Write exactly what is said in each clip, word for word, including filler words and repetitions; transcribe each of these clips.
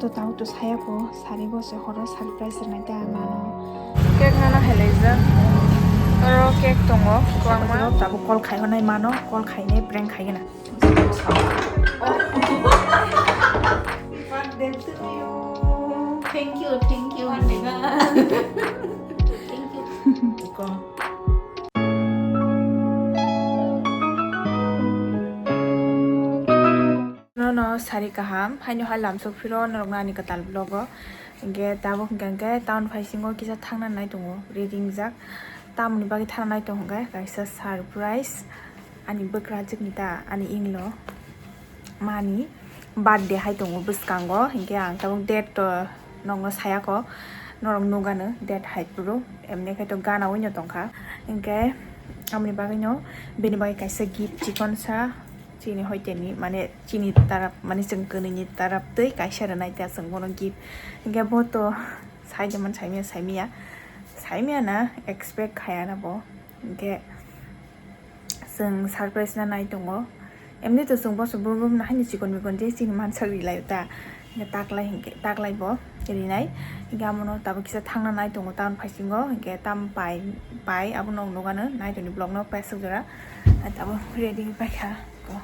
To tau to saya ko sari bo se horo surprise rwnai ta mano. Cake nana helaijak. Oro cake tongo kwbangma. Tabuk call khai hwnai mano, call khainai prank khaigena. Birthday to you. Thank you, thank you. Thank you. Nono sari kaham, haino hai lamsok phiro norokno ani kwtal vlog o. Hinkhe tabuk hinkhe, hinkhe town phaisingo kisa thangna nai tongo, ready wngjak. Tamoni bagwi thangna nai tongo hinkhe, kaisa surprise ani bwkrajwkni ta, ani inlo mani birthday hai tongo bwskango, hinkhe ang tabuk date to nokno sayako, norok nukgano date hai phuru, emni khe to gana wino tongkha, hinkhe amoni bagwino bini bagwi kaisa gift chikonsa. Chini hoiteni, mane, chini tarap, mane, chwng kwnwini tarap twi kaisa rwnai ta chwng bono gift. Hinkhe bo to saide man saimaya, saimaya, saimaya na expect khaya na bo. Hinkhe chwng surprise na nai tongo. Emni to chwng boso brum brum na haino chikon mikon je chini mansak ri lai ta. Hinkhe taklai hinkhe, taklai bo rinai. Hinkhe amono tabuk kisa thangna nai tongo town phaisingo. Hinkhe tam pai, pai abono nukgano nai toni vlog no paisuk jora. Tabuk ready paikha ko.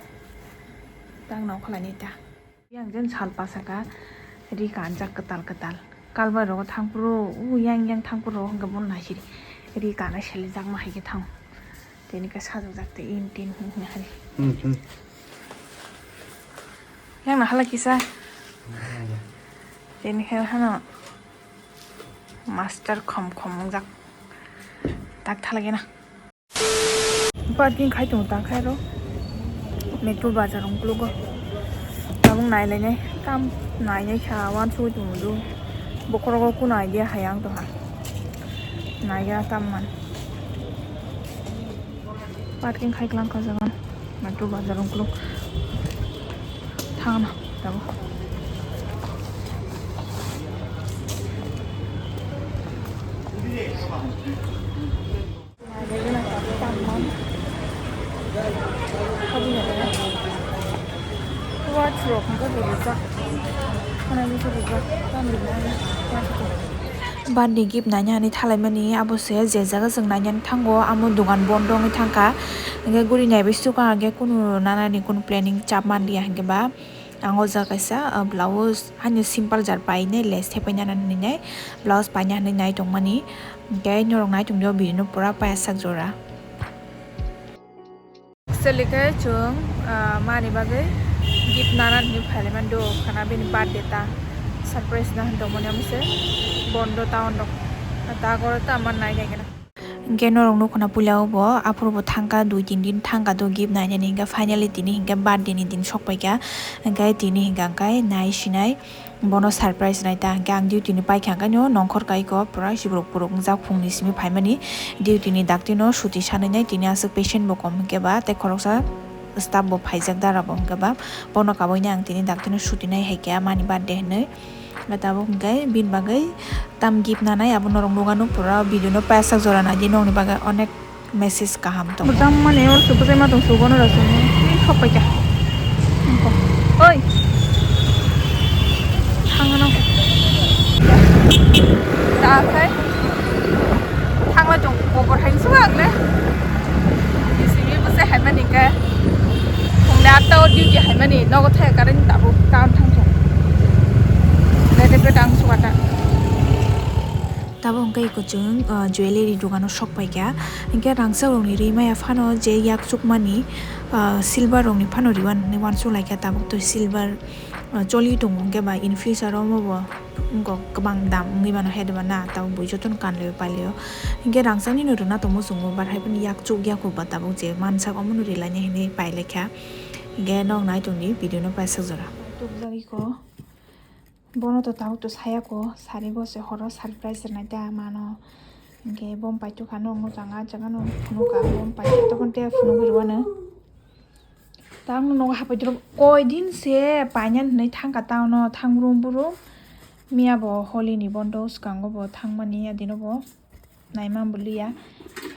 Tang nong kholai ni ta. Yang jen sal pasaka ri kanjak kwtal kwtal. Kalbai rogo thangpro, u yang yang thangpro hwnkhe bo naisiri. Ri kana selijak ma hai khe thang. Tini khe sajokjak te in tin hwn hwn hai. Hmm, hmm. Yang na hala kisa. Hmm, ya. Tini khe hano master khom khom wngjak. Tak thalagena. Parking khai tongo ta khai ro. Metro bazar ungkulugo. Tabuk nai lainai. Tam nai nai kha wansugwi tongo do. Bokhorogo kuno idea hai ang tongha. Naiya tam man. Parking khai klang kha jaga. Metro bazar ungkuluk. Thangna tabuk. Birthday gift naina hinwi thalaimani, abo se je jaga chwng nainani thango, amo dogan bondo wngwi thangkha. Hinkhe guri naibai sukha, hinkhe kunu nanani kunu planning chap manliya hinkhe ba. Ang o jaga kaisa, ah, blouse, haino simple jar painai, lace thepai nana hinwi nai, blouse paina hinwi nai tongmani. Hinkhe norok nai tongdi o video no pura payasak jora. Actually khe chwng, ah, mani bagwi gift nana hinwi phailaimani do, khana bini birthday ta, surprise na hinwi tongmani amo se bondo town rok. Ta goro ta man nai nai gana. Hinkhe norok nukho na puila o bo, aphuru bo thangkha, dui tin din thangkha do gift nainani, hinkhe finally tini hinkhe birthday ni din sokpaikha, hinkhe tini hinkhe ang khe nai sinai bono surprise nai ta, hinkhe ang duty ni paikha, hinkhe no nongkhor kaiko pura sibrok purok wngjak phungni simi phaimani, duty ni dakti no suti sanwi nai, tini aswk patient bo kom hinkhe ba tei khoroksa staff bo phaijak dara bo hinkhe ba, bono kabaini ang tini dakti no suti nai hai khe mani birthday hinwi. Tabuk hinkhe bini bagwi tam gift nanai abo norok nukgano pura video no paisa jora naidi nokni bagwi onek message kaham tongo. Bwtang mani oro se bwsai ma tong sugo no rasuk ni thok pai kha. Oi. Thangno. Ta khai. Thangla chong kobor hai suwa agle. Bisingni bwsai hai mani khe. Phungni atta o duty hai mani nogo thaya karani tabuk town thang thung. Lete pe tang suwa ta. Tabuk hwnkhe eko chwng, ah, jewellery dogano sok paikha. Hinkhe rangchak rokni rimaya phano je yak chukmani, ah, silver rokni phano riwan hinwi uansuk laikha. Tabuk to silver, ah, choli tongo hinkhe ba in future omo bo wngkok kwbang dam wngwi mano hede ba na tabuk bui jotono kanlio pailio. Hinkhe rangchaknino rwna tongmo chwngno but hai phano yak chukya kok ba tabuk je mansak omono rilainai hinwi pailaikha. Hinkhe nok nai tongdi video no paisa jora. Tukjagwi ko. Bono to tabuk to saya ko, sari bo se horo surprise rwnai ta mano. Hinkhe bo pai tukha no, mo janga janga no phunukha, bo pai tokon te phunugwi rwano. Tang no nogo hapai duro koi din se paina hinwi thangkha town o, thang brum brum. Miya bo holi ni bondo swkango bo thangmani, adino bo. Naima bo liya.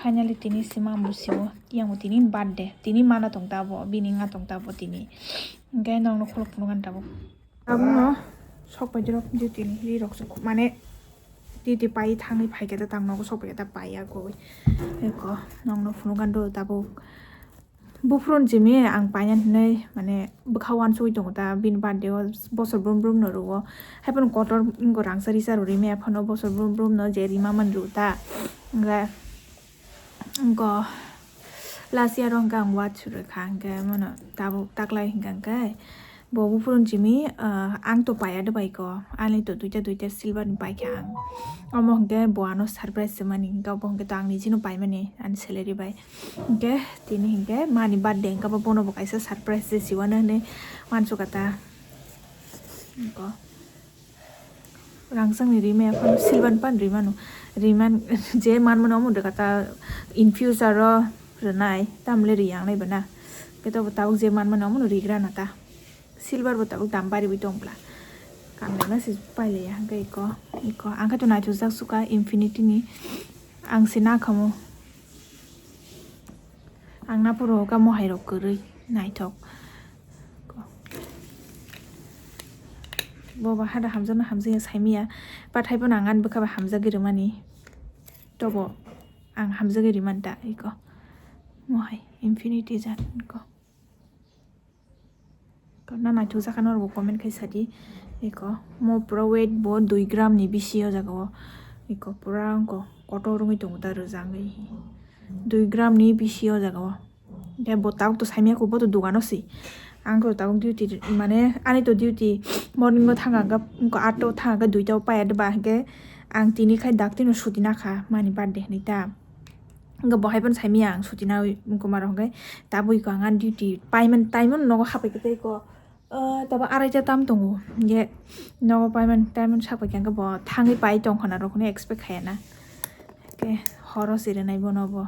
Finally tini sima bo siwo. Yang bo tini birthday. Tini mana tong ta bo, bini nga tong ta bo tini. Hinkhe nokno khuluk phunukha tabuk. Abono Sok pai dirok duty ni ri rok se mane duty pai thangwi phai khe ta tang nogo sok pai khe ta pai ya goi. Eko nongno phunuk gando tabuk. Buphurun jimi ang paina hinwi mane bwkha wansugwi tongo ta bini birthday o bosor brum brum no rwo. Haiphano kotor wngkha rangsa risa rw rimi aphano bosor brum brum no je rima man rw ta. Wngkha wngkha last year o wngkha ang watch rwkha hwnkhe mano tabuk taklai hwnkha hwnkhe. Bo buphurun jimi, ah, ang to paiya de bai ko, ani to duita duita silver ni paikha ang. Omo hwnkhe bo ano surprise se mani, hwnkhe obo hwnkhe to ang nijino paimani ani salary bai. Hwnkhe tini hwnkhe mani birthday hwnkhe bo bono bo kaisa surprise se siwano hinwi wansukha ta. Hwnkhe. Rangchakni rimaya phano silver ni phano rimano. Riman je manmano omo rwkha ta in future o rwnai, tamle riyangnai bana. Khe to bo tabuk je manmano omono rigrana ta. Silver bo tabuk dam bariwi tong bwla. Kamlema se pailaiya hwnkhe iko, iko. Ang khe to naithokjak sukha Infinity ni. Ang se nakhamo. Ang naphuru hwnkha mohai rok kwrwi naithok. Bo ba hada hamjakno hamjakya saimanya. Pathai bono ang ani bwkha bai hamjagwi rwmani. Tobo ang hamjagwi rwmani ta iko. Mohai Infinity jan iko. Korna naithok jakha norok comment khai sadi. Eko mo pura weight bo dui gram ni bisi o jaga o. Eko pura wngkha kotor wngwi tongo ta rwjangwi. Dui gram ni bisi o jaga o. Hwnkhe bo tabuk to saimanya kho bo to dogano se. Ang to tabuk duty mane ani to duty morning o thang ang khe wngkha aat o thang ang khe duita o paiya de ba hwnkhe ang tini khai daktino suti nakha mani birthday hinwi ta. Hwnkhe bo hai phano saimanya ang suti nawi wngkha maro hwnkhe tabuk iko ang ani duty paiman taimano nogo hapai khe tei iko, ah, tabo araita tam tongo. Hwnkhe nogo paiman taimano sak pai khe hwnkhe bo thangwi pai tongkha na rokno expect khaiya na. Hwnkhe horo se rwnai bono bo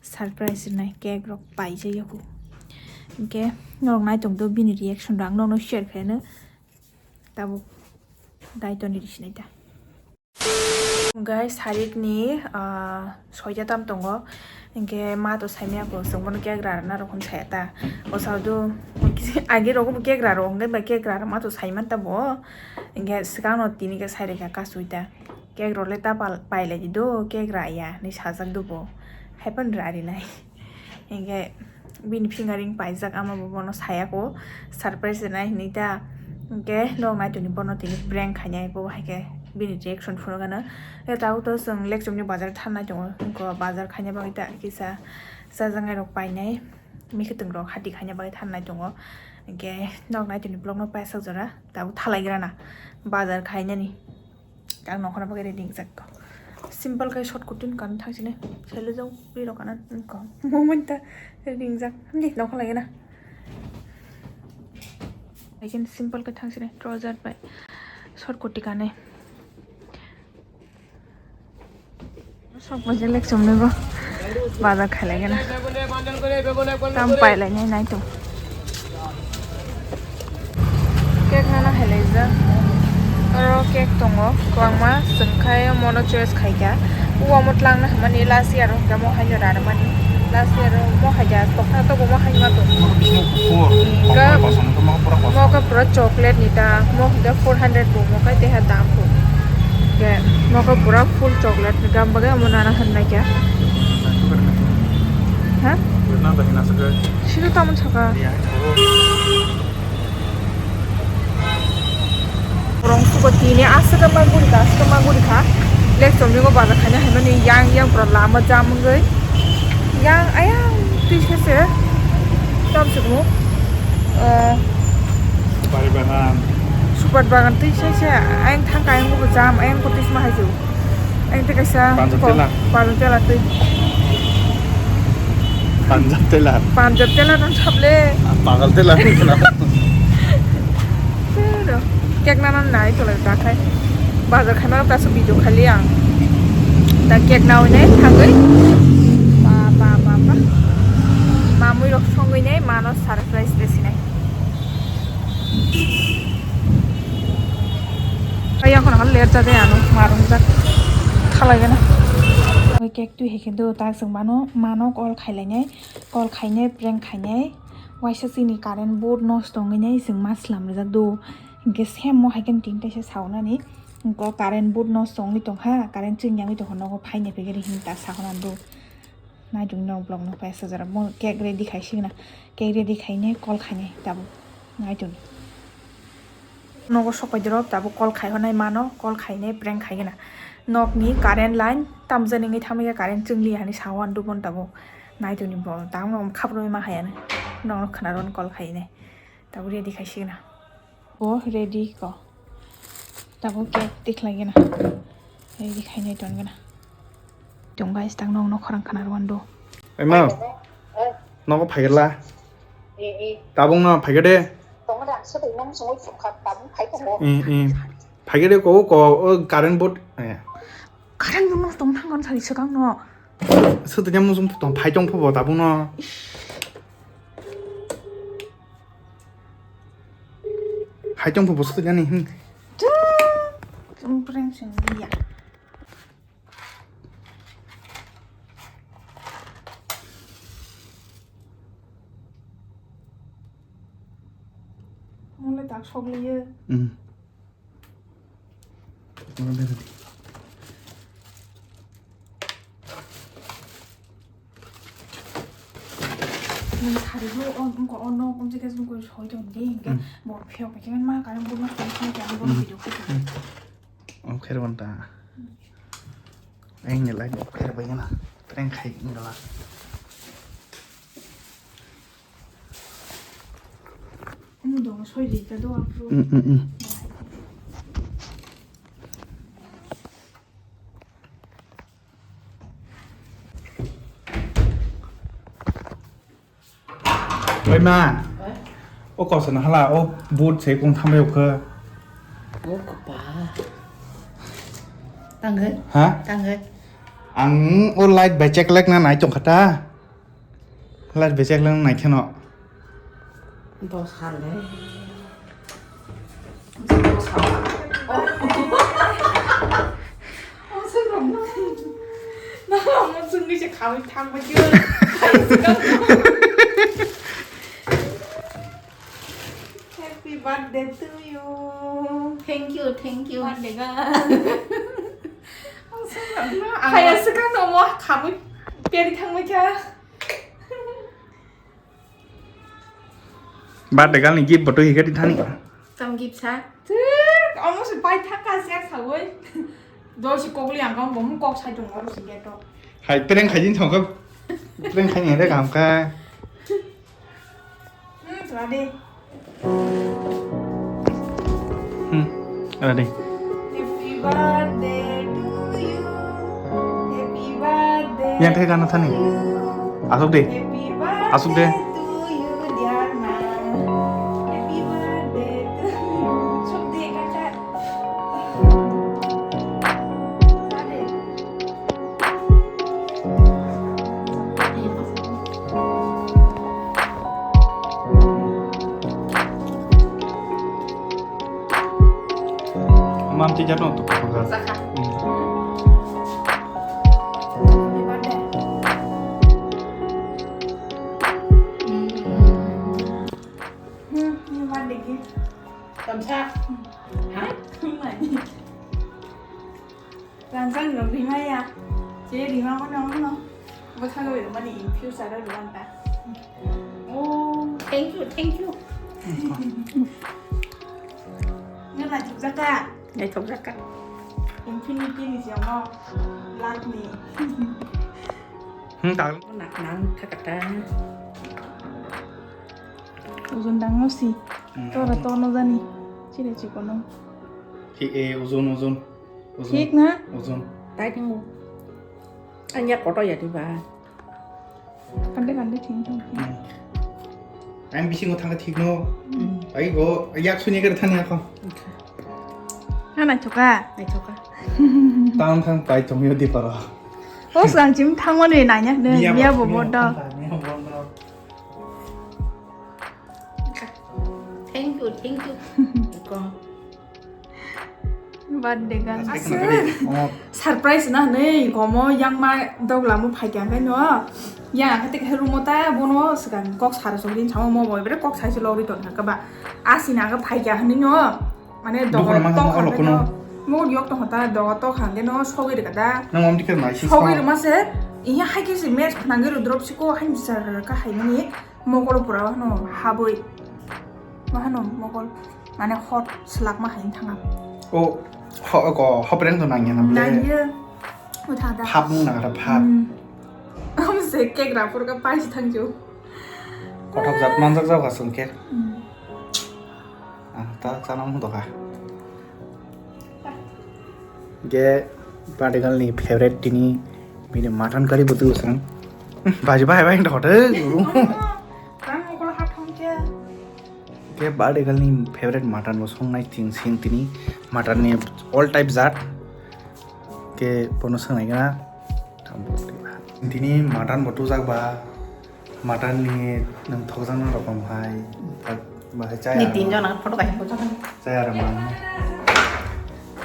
surprise rwnai cake rok paijak yaku. Hwnkhe norok nai tongdo bini reaction rok ang nokno share khaino tabuk daitoni risinai ta. Guys, sarik ni, ah, soita tam tongo. Hwnkhe ma to saimanya kho, chwng bono cake rarwna rok hwn saya ta. O sao do, age rogo bo cake raro, hwnkhe ba cake rarwma to saiman ta bo. Hwnkhe swkang no tini khe sai rwkha kasui ta. Cake role ta pal-, pailai di do, cake raya, hinwi sajak do bo. Hai phano rarinai. Hingke bini fingering paijak, ama bo bono sayako surprise rwnai hinui ta. Hingke nog nai toni bono tini prank khainai, bo hai khe bini reaction phunukgano. Hingke tabuk to chwng lekchomni bazar thangnai tongo, hingke bazar khaina bagwi ta kisa chajaknai rok painai, mikhutung rok hati khaina bagwi thangnai tongo. Hingke nog nai toni vlog no paisa jora tabuk thalaigrana bazar khainani. Ang nokha na bagwi ready wngjak. Simple khe short kurti ni kanwi thangsinai. Selo jang bwrwi rok kana wngkha. Moment ta ready wngjak. Hamdi nokha lagina. Again simple khe thangsinai. Trouser bai short kurti kanwi. Sok bajak lekchomni bo bazar khailai gana. Tam pailai nai nai to. Cake nana helaijak. Oro cake tongo kwbangma, chwng khai mono choice khaikha. Uwa mo twlangna hwnmani last year o hwnkhe mo haino ranmani. Last year o mo haikha tokna tobo mo haima tongo. Hwnkhe mo khe pura chocolate ni ta, mo hwnkhe four hundred bo mo kai teha dam bo. Hwnkhe mo khe pura full chocolate ni gam bagwi omo nana hwnnaikha. Ha? Sino tamon saka. Rong suko tini aswk ma guri kha, aswk ma guri kha. Lek chomni go bazar khaina haimani yang yang pura lama jam wngwi. Yang ayang twi se se. Tam sukmo. Eh, Supari bagan. Supari bagan twi se se. Ayang thang kayang go jam, ayang ko twi se ma hai ju. Ang tei kaisa Panjab ko, tela. Panjab tela twi. Panjab tela. Panjab tela nang sable. Ah, pagal tela. Pero cake nana nai tole ta khai. Bazar khai ma ta su video khali ang. Ta cake na oi nai thangwi. Ba, ba, ba, ba. Mamui rok songwi nai mano surprise de sinai. Ayang kono hal ler jade ano marung jak khalai gana. Oi cake twi hai khe do tak chwng mano, mano call khailai nai, call khainai, prank khainai. Waisa chini current board nosto wngwi nai chwng ma slam rijak do. Hwnkhe same mo hai khe tinta se saunani. Hwnkhe current board no chongwi tongkha, current chwng yangwi tongkha, nogo phaina pegeri hinta sahona do. Naitung no vlog no paisa jora mo cake ready khai signa. Cake ready khaine call khaine tabuk. Naitung. Nogo sok pai doro tabuk call khai honai mano, call khaine prank khai gana. Nok ni current line tamjani ngi thamya current chwngli hani sawan dubon tabuk. Naitung ni bo tamo khapro ma hayane. Nogo khna ron call khaine. Tabuk ready khai signa. O ready ko. Tabuk cake tikhlai gana. Ready khainai ton gana. Tong guys, tang nong no khorang khana rwando. Oi ma. Nogo phaigerla. Tabuk no phaiger de. Tabuk phai tongo. Eh, eh. Phaiger de ko, ko, o current board. Eh. Current board no tong thang kon sari swkang no. Swtui jang musung tong phai tong phubo tabuk no. Hai tong phubo swtui jani, hmm. Chum, chum prank sing ya. Mole tak sok liye. Hmm. Nung sari bo o, wngkha o nok, wngkha khe wngkha soi tong di, hingke Hmm. Bo phiyok bai khe ma kare bo nok soi khe ang bo Hmm. Video khe. Hmm. Off khe rw ta. Ang ni light off khe rw bai na. Prank khai wngla. Omo dong soi di ta do ang pro. Hmm, hmm, hmm. Oi ma. O kosa na hala, o boot se kung thambai okha. O kapa. Tangoi. Ha? Tangoi. Ang o light bai check lek na nai tong khata. Light bai check lek na nai kheno. Dos hal le. Happy birthday to you. Thank you, thank you. Birthday girl. Kaya swkang no mo khamwi peri thangwi kha. Birthday girl ni gift bo twi hikhe thani. Tam gift sa? Thik, omo se pai thaka se sawi. Dol si kokli ang kong bom kok sai tong oro si geto. Hai prank khai din thong kha. Prank khai ni re kam kha. Hmm, tadi. Hmm, ada deh. Happy birthday to you. Happy birthday. Yang tadi kana tadi? To you. Asuk deh. Happy birthday Asuk deh. To you, dear man. Happy birthday to you. Sok deh, kakak. Tadi. Mam ti jano to ko ga. Saka. Hmm. Happy birthday. Hmm, happy birthday gift. Tamsa. Ha? Mani. Ranjang rok rimaya. Je rima mano mano. Bwthago rwmani in future o rwmani ta. Oh, thank you, thank you. Nang naithok jaka. Naithok jaka. Infinity ni siyamo lakh ni. Hmm, tak. Nak nang thakata. Ujun dang no si. Hmm. Tora to no jani. Chire chikono. Hi e ujun ujun. Ujun. Thik na? Ujun. Tai thingo. Anya koto ya diba. Kande kande thing thong. Hmm. Ang bisingo thangkha thik no. Hmm. Ai go yak suni kare thani ako. Okay. Ha naithoka. Naithoka. Tang thang pai thong yo di paro. O swkang chim thangmani nanya ne, miya bo bodo. Miya bo bodo. Thank you, thank you. Birthday girl. Aswk. Oh. Surprise na hwnwi komo yang ma dogla mo phaikya hwnwi no. Yang khe te khe room o ta bono swkang kok sar sogwini samo mo bo bere kok sai se logri ton kha ba. Asina ga phaikya hwnwi no. Mane dogo tok hangge no, mo yok tong ta dogo tok hangge no sogwi rwkha da. Nang om dikhe nai si sogwi rwma se, iya hai khe se match khnangwi rw drop siko hai sar ka hai mani mokol pura hano habwi. Ma hano mokol mane hot slak ma hai thanga. O ho ko hop reng to nang ya na ble. Nang ya. O thang da. Phap nung na ka phap. Am se cake ra pur ka pai si thang ju. Kothok jat manjak jao ka sung cake. Ah, ta chana mung doka. Ge birthday girl ni favorite tini bini mutton curry butu sang. Baji bahai bahai dah hotel. Kang mukul hat hong ke. Ge birthday girl ni favorite mutton bo song nai ting sing tini mutton ni all type jat. Ke bono song nai gana. Tini mutton bo tujak ba. Mutton ni nang thokjakna rokom hai, bahai chaya. Ni tin jona photo kaisa bujak. Chaya rama.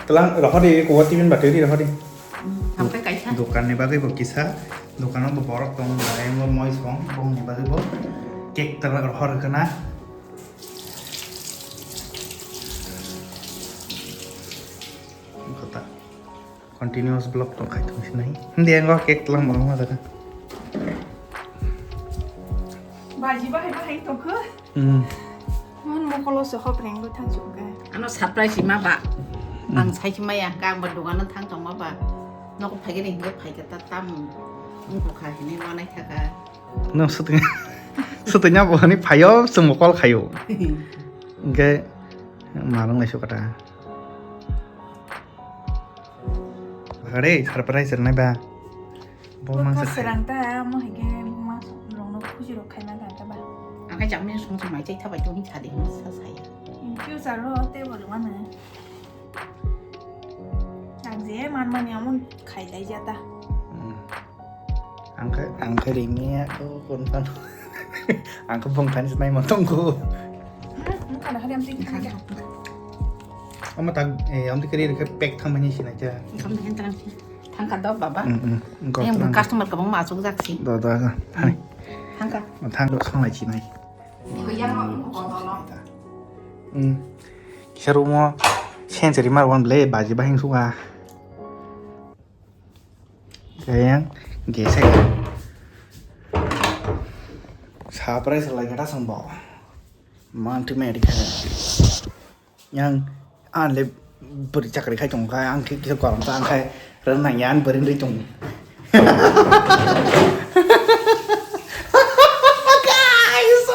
Telang rohodi kuwa tibin bateri rohodi. Hamkai kaisa. Dukan ni bagwi bo kisa, dukan o bo borok tong, ayang bo moi song, bong ni bagwi bo cake telang rohor kana. Kota. Continuous vlog tong khai tong sinai. Hindi ang kok cake lang mo ma daga. Baji bahai bahai tong kho. Hmm. Mon mo kolo se hop reng bo thang chung ka. Ano surprise ma ba. Hmm. Ang sai si maya ka ang ba dugan thang chung ma ba. Nok phai ni hingo phai ka ta tam. Ang ko kha hini ma nai thaka. No suting suting nya bo ni phayo sung mo kol khayo. Oke. Marung lai su kata. Bakare surprise rwnai ba. Bo mang sa serang ta mo hege ma rong no khuji rok khaina ta ta ba. Ang kai jamni song song mai chai thabai tong sa de sa saya. In future ro te bo rwma na. Ang je man mani amon khai lai jata. Ang khe, ang khe ringni ako kon pan. Ang khe bong thani sinai ma tongko. Ang kana hari amti kana kya? Ama tag, eh, amti kari rikhe pek thamani sinai kya? Kam hen tang. Thangka do baba. Mm, mm. Yang customer kabang masuk jaksi. Do do. Thani. Thangka. Thang do sanglai sinai. Yang mau kono. Hmm. Kisa rumo century mar wan ble baji bahing suka. Kayang gesek. Surprise lai kata song bo. Mantu America. Yang anle beri chakri khai tong khai ang kisa korom ta ang khai rena yan beri ri tong. Guys.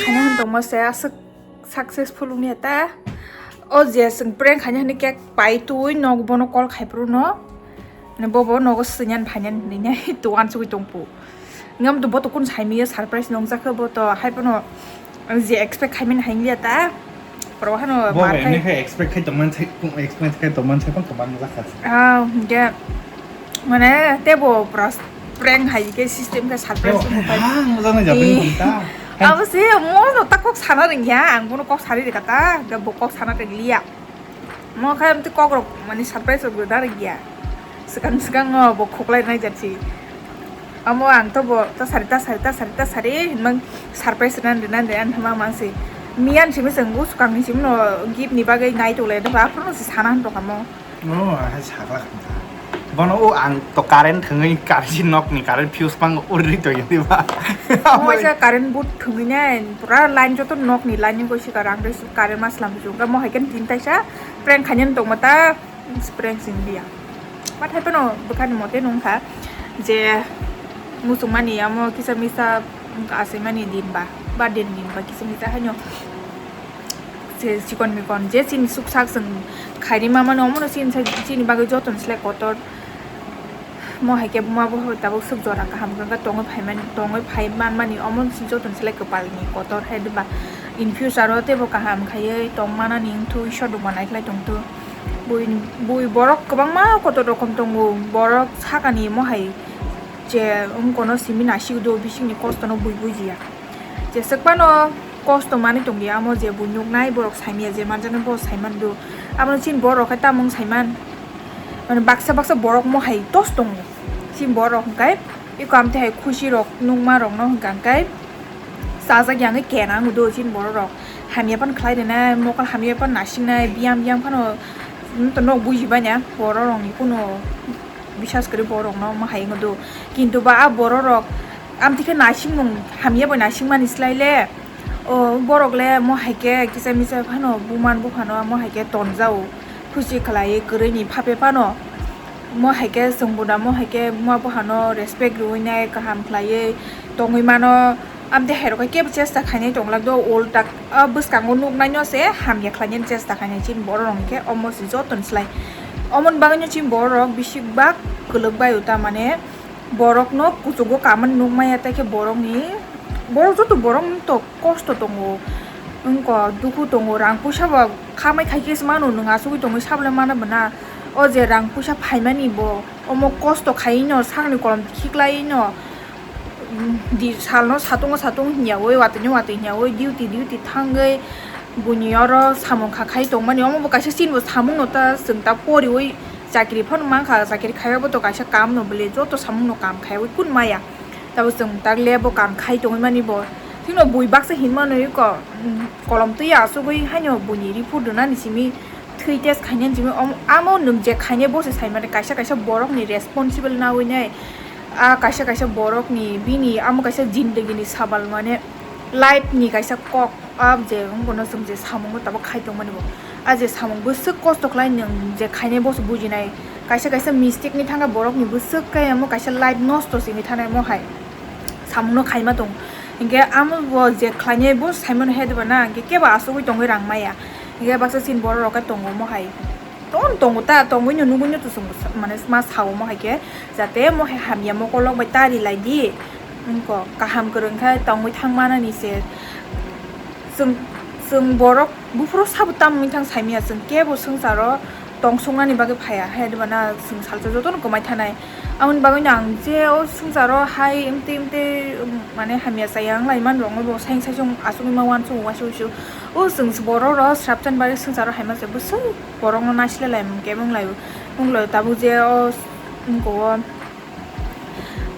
Haino hwn tongma se aswk successful wngya ta. O je chwng prank khaina hwnwi cake pai twi nok bono call khai phuru no. Bobo nogo swinyan phainyan hwnwi nai to uansugwi tongpo. Ngam to boto kun saimaya surprise nongjak khe boto hai phano je expect khaimani haingliya ta. Pro hano bo mar khai. Expect khai tongman sai, expect khai tongman sai phang kwbang jakha. Ah, hwnkhe mane tebo pras prank hai khe system khe surprise mo khai. Ah, mojang na japin ta. Abo se mo no ta kok sana rengya, ang bono kok sari reka ta, ga bo kok sana renglia. Mo khai amte kok rok mani surprise rok da rengya. Swkang swkang no bo khoklai nai jati. Amo ang to bo ta sari, ta sari, ta sari, ta sari, hinmang surprise nan de, nan de, an thama man se. Miyan simi senggu swkang ni simi no gift ni bagwi nai tole, do ba, aphuru no se sana han to kamo. Oh, hai sakla kha. Bono o ang to current thwngwi karsi nok ni current fuse pang urri to yedi ba. Mo sa current board thwngwi nai, pura line joto nok ni line ni gosi karang de current ma slam ju. Mo hai kan tin taisa prank khanyan tong mata. Spring sing dia. Pathai phano bwkhani mote nungkha je muchungmani amo kisa misa achaimani din ba, ba din din ba kisa misa haino je chikon mikon je chini suksak chwng khairima mano omono chini sa-, chini bagwi jotono slai kotor. Mo hai khe buma bo tabuk swk jora kaham wngkha tongwi phaimani, tongwi phai manmani omo chini jotono slai kwpalni kotor hai ba in future o teibo kaham khaiwi tong manani wngthu Isor rokbo naikhlai tongthu. Bui, bui borok kwbangma kotor rokom tongo, borok sakani mohai je wngkono simi nasigo do, bisingni kostono bui bujiya. Jeswk phano kosto manwi tongya, amo je bui nuknai borok saimanya, je manjaknai borok saimandu. Abono chini borok khe tamung saiman, mane baksa baksa borok mohai tos tongo. Chini borok hwnkhe eko amtwi hai khusi rok nukma rokno hwnkha hwnkhe chajak ya wngwi kena wngwi do chini borok rok. hamya pan khlai rwnai, mokol hamya pan nasingnai, biyang biyang phano, mm, to nok buji banya, borok rokni kuno bisas kwrwi borok rokno omo hai wngdo. Kintu ba a borok rok amtwi khe naisingmung hamya bai naisingmani slai le, o borok le omo hai khe kisa misa phano buman buphano omo hai khe tonjao, khusi khlaiwi kwrwini phape phano. Mo hai khe chwng buda mo hai khe buma buphano respect rwui nai, kaham khlaiwi tongwi mano. Amtwi hai rok khe kebo chesta khainai tong lak do, ulta a bwskango nuknai no se hamya khlainani chesta khainai chini borok rok khe omo se joto ni slai. Omo ni bagwi no chini borok rok bisi bak kwlwk bai o, ta mane borok no kuchugo kaman nukmaya, tei khe borok ni, borok joto borok ni to kosto tongo, wngkha dukhu tongo, rang puisa bo khamai khai khe se mano, nwng asugwi tongwi sabo le mano bo na. O je rang puisa phaimani bo omo kosto khaiwi no sakni kolom khiklaiwi no, mm, di salno satungo satung hinya oi, watwino watwi hinya oi, duty duty thangwi buini oro samung kha khai tongmani, omo bo kaisa chini bo samung no ta chwng ta poriwi chakri phano mankha, chakri khaiya bo to kaisa kam no bwle joto samung no kam khaiwi kun maya. Tabo chwng tak le bo kam khai tongwi mani bo. Thikno bui baksa hinmano iko, mm, kolom twi asugwi haino buini report rwnani simi thwi test khainani simi om-, amo nwng je khainai bo se sai mani kaisa kaisa borokni responsible nawi nai. A kaisa kaisa borokni bini amo kaisa jindagini sabal mane life ni kaisa kok. A je wngbono chwng je samungo tabuk khai tongmani bo. A je samung bwswk kosto khlai nwng je khainai boso bujinai. Kaisa kaisa mistake ni thangkha borokni bwswk khe amo kaisa life nosto simi thanai mo hai. Samungno khaima tong. Hinkhe amo bo je khlainai bo saimano he deba na, hinkhe kebo asugwi tongwi rang maya. Hinkhe baksa chini borok rok khe tongo mo hai. Ton tongo ta, tongwino nugwino to chwng sa-, mane ma sao mo hai khe, jate mo hai hamya mokolok bai ta ri lai di. Wngkha kaham kwrwng khe tongwi thang manani se. Chwng, chwng borok buphuru sabo tamo wngwi thang saimanya, chwng kebo swngcharo tong swngnani bagwi phaiya, hai deba na chwng salsa jotono kwmai thanai. Aboni bagwino ang je o swngcharo hai wngtwi wngtwi, um, mane hamya chaya wng lai man rokno bo saing saisung asugwi ma uansukgo uansukgo. O chwng borok rok srapchan bagwi swngcharo hai masa bwswk borokno naisle lai mung kebo wng lai, wng lai tabuk je o wngkha o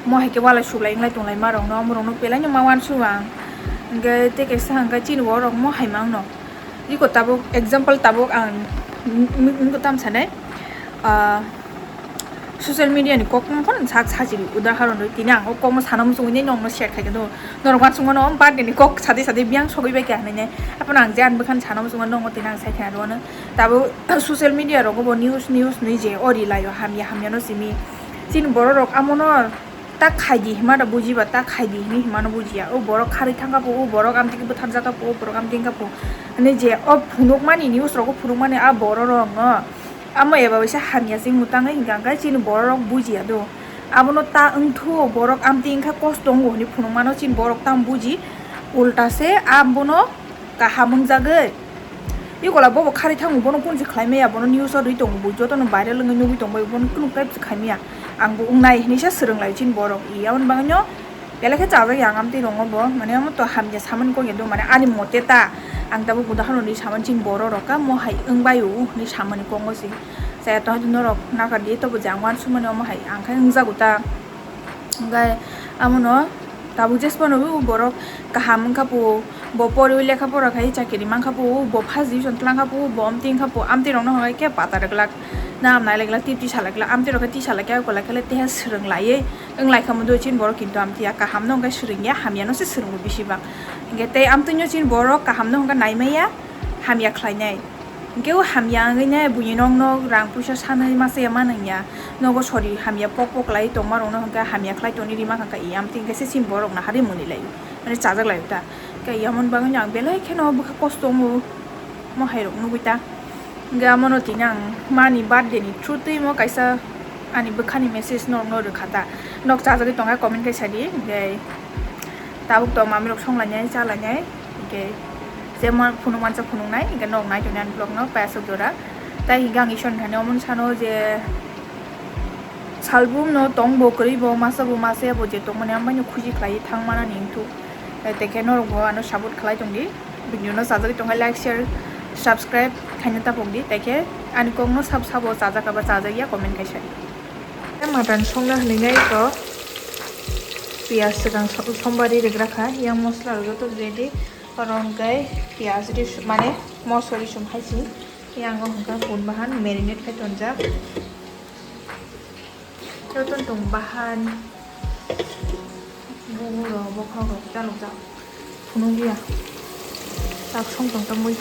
mo hai khe walai suklai wng lai tong lai ma rokno, omo rokno belai no ma uansukgo ang. Hinkhe tei kaisa hwnkhe chini borok rok mo hai mangno. Iko tabuk example tabuk ang wngkha tam sanai, ah, social media ni kok phano sak sachiri udahoron rwi tini ang o kokno sana muchungwi nokno share khai khe do. Norok uansukmano birthday ni kok sadi sadi biyang sogwi bai kha hinwi nai. Aphano ang je ang bwkhani sana muchungma nokno tini ang sai khe aro ano. Tabuk social media rogo bo news news hinwi je o ri lai o hamya hamya no simi. Chini borok rok amono ta khai di hima da buji ba ta khai di hinwi hima no bujiya. O borok kharwi thang kha pho, o borok amtwi khe bwthar jak kha pho, o borok amtwi wng kha pho. Hinwi je o phunukmani news rogo phunukmani a borok rok no. Amo eba waisa hamya se mwtangwi hinkha hwnkhe chini borok rok bujiya do. Abono ta wngthu borok amtwi wngkha kosto wngo hinwi phunukmano chini borok tamo buji. Ulta se abono kaham wngjagwi. Ikola bobo kharwi thango bono kunsi khlai maya bono news o rwi tongo bo jotono viral wngwi nugwi tongbai bono kunu type se khai maya. Ang bo wngnai hinwi se swrwng lai chini borok. Aboni bagwino Belai khe chajak ya ang amtwi rwngo bo, mane omo to hamya samani kok ya do, mane ani mote ta ang tabuk udahoron ri samani chini borok rok ka mo hai wng bai o hinwi samani kok o se. Chaya to hai norok nakar di tobo je ang uansukmani omo hai ang khe wngjago ta. Hwnkhe amono tabuk jesphano o borok kaham wng kha pho, bo poriwi lekha pora khai chakiri man kha pho, bo first division tlang kha pho, bo amtwi wng kha pho, amtwi rokno hwnkhai khe pata rwglak, nam nai lai glak, tei tisa lai glak, amtwi rok khe tisa lai khe abo kwlai khe le teha swrwng laiwi. Wng lai kha mundui chini borok kintu amtwi ya kaham no hwnkhe swrwng ya, hamya no se swrwngo bisi bak. Hwnkhe tei amtwi no chini borok kaham no hwnkhe nai maya, hamya khlai nai. Hwnkhe o hamya wngwi nai buini nok nok rang puisa sanwi masa ya ma nang ya. Nogo sori hamya pok pok lai tongma rok no hwnkhe hamya khlai tongwi rima kha ya, amtwi hwnkhe se chini borok no hari mwnwi lai o. Mane chajak lai o ta. Hwnkhe yamon bagwi no ang belai kheno bwkha kosto wngo mo hai rok nugwi ta. Hingke amono tini ang mani birthday ni through twi mo kaisa ani bwkhani message norokno rwkha ta. Nok chajagwi tongkha comment khe sadi, hingke tabuk to mamirok songlainai chalainai, hingke je ma phunuk mansa phunuknai, hingke nok nai tongni ani vlog no payasok jora. Tai hingke ang Isor ni thani omo sano je salbrum no tong bo kwrwi bo masa bo masa bo je tongmani ang baino khuji khlai thang manani hingthuk. Tei khe norok bo ano support khlai tongdi. Video no chajagwi tongkha like, share, subscribe khaina tapokdi. Tei khe ani kokno sab sabo chajak aba chajak ya comment khai sadi. Mutton songna hinwi nai to piyaj swkang so-, sombar ri rwgra kha, yang mosla rok joto ready. Oro hwnkhe piyaj risum, mane moso risum hai se. Yang o hwnkhe pun bahan marinate khai tonjak. Joto tong bahan. Bugo rok, bokhok rok chalokjak. Phunukya. Chak song tong tongwi.